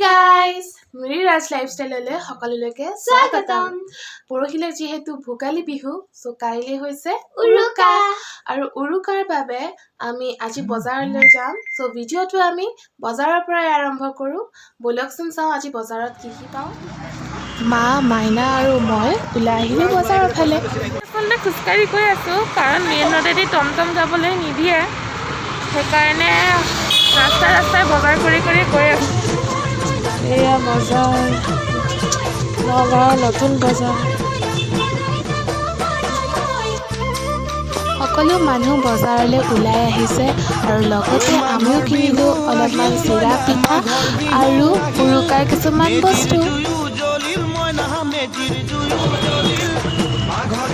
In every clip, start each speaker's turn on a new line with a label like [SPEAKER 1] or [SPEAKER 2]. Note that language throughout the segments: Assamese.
[SPEAKER 1] গাইজ, মিৰি ৰাজ লাইফষ্টাইললৈ সকলোলৈকে স্বাগতম। পৰহিলৈ যিহেতু ভোগালী বিহু, চ' কাইলৈ হৈছে উৰুকা আৰু উৰুকাৰ বাবে আমি আজি বজাৰলৈ যাম। চ' ভিডিঅ'টো আমি বজাৰৰ পৰাই আৰম্ভ কৰোঁ। ব'লকচোন, চাওঁ আজি বজাৰত কি কি পাওঁ। মা, মাইনা আৰু মই ওলাই আহিলোঁ বজাৰৰ ফালে।
[SPEAKER 2] আচলতে খোজকাঢ়ি গৈ আছোঁ, কাৰণ মেইন ৰোডেদি টমটম যাবলৈ নিদিয়ে। সেইকাৰণে ৰাস্তাই ৰাস্তাই বজাৰ কৰি কৰি গৈ আছোঁ। এয়া বজাৰ, নগাঁৱৰ নতুন বজাৰ।
[SPEAKER 1] সকলো মানুহ বজাৰলৈ ওলাই আহিছে আৰু লগতে আমিও কিনিলোঁ অলপমান চিৰা, পিঠা আৰু উৰুকাৰ কিছুমান বস্তু।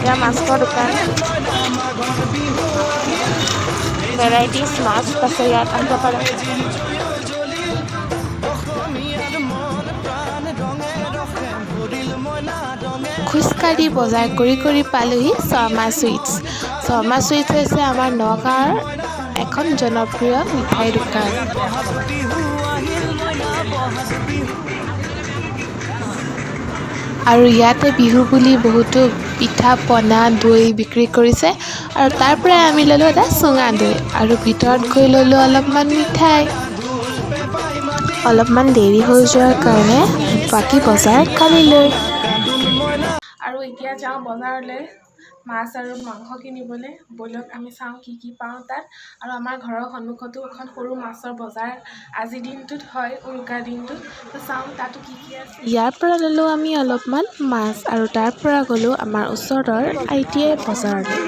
[SPEAKER 2] এয়া মাছৰ দোকান, ভেৰাইটিজ মাছ আছে ইয়াত, আহিব পাৰে।
[SPEAKER 1] খোজকাঢ়ি বজাৰ কৰি কৰি পালোহি শৰ্মা চুইটছ। শৰ্মা চুইটছ হৈছে আমাৰ নগাঁৱৰ এখন জনপ্ৰিয় মিঠাই দোকান। আৰু ইয়াতে বিহু বুলি বহুতো পিঠা পনা, দৈ বিক্ৰী কৰিছে আৰু তাৰ পৰাই আমি ল'লোঁ এটা চুঙা দৈ আৰু ভিতৰত গৈ ল'লোঁ অলপমান মিঠাই। অলপমান দেৰি হৈ যোৱাৰ কাৰণে বাকী বজাৰ কালিলৈ।
[SPEAKER 2] আৰু এতিয়া যাওঁ বজাৰলৈ মাছ আৰু মাংস কিনিবলৈ। ব'লক, আমি চাওঁ কি কি পাওঁ তাত। আৰু আমাৰ ঘৰৰ সন্মুখতো এখন সৰু মাছৰ বজাৰ আজিৰ দিনটোত হয়, উৰুকাৰ দিনটোত। তো চাওঁ তাতো কি কি আছে।
[SPEAKER 1] ইয়াৰ পৰা ল'লোঁ আমি অলপমান মাছ আৰু তাৰ পৰা গ'লোঁ আমাৰ ওচৰৰ আই.টি.আই বজাৰলৈ।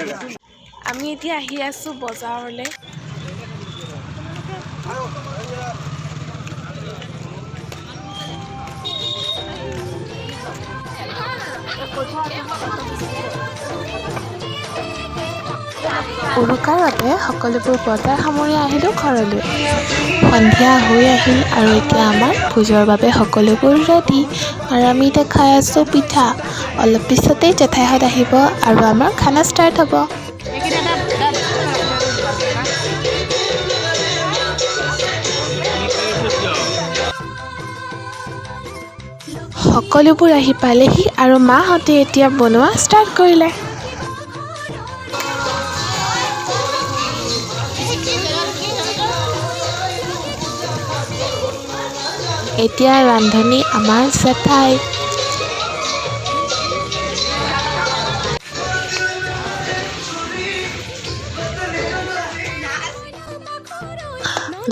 [SPEAKER 2] আমি এতিয়া আহি আছোঁ বজাৰলৈ।
[SPEAKER 1] উৰুকাৰ বাবে সকলোবোৰ বজাৰ সামৰি আহিলোঁ ঘৰলৈ। সন্ধিয়া হৈ আহিল আৰু এতিয়া আমাৰ ভোজৰ বাবে সকলোবোৰ ৰেডি আৰু আমি এতিয়া খাই আছোঁ পিঠা। অলপ পিছতেই জেঠাইহঁত আহিব আৰু আমাৰ খানা ষ্টাৰ্ট হ'ব। সকলোবোৰ আহি পালেহি আৰু মাহঁতে এতিয়া বনোৱা ষ্টাৰ্ট কৰিলে। এতিয়া ৰান্ধনি আমাৰ জেঠাই।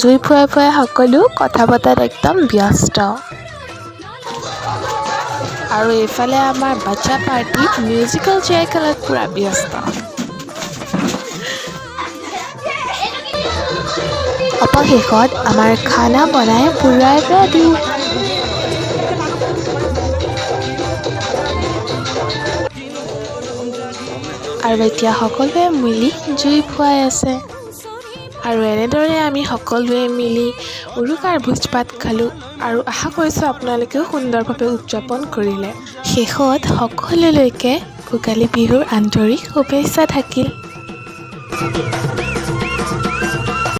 [SPEAKER 1] জুই ফুৱাই ফুৱাই সকলো কথা পতাত একদম ব্যস্ত। আৰু এইফালে আমাৰ বাচ্চা পাৰ্টি মিউজিকেল চেয়াৰ খেলাত পূৰা ব্যস্ত। অৱশেষত আমাৰ খানা বনাই পূৰা ৰেডি। আৰু এতিয়া সকলোৱে মিলি জুই ফুৱাই আছে। আৰু এনেদৰে আমি সকলোৱে মিলি উৰুকাৰ ভোজ ভাত খালোঁ আৰু আশা কৰিছোঁ আপোনালোকেও সুন্দৰভাৱে উদযাপন কৰিলে। শেষত সকলোলৈকে ভোগালী বিহুৰ আন্তৰিক শুভেচ্ছা থাকিল।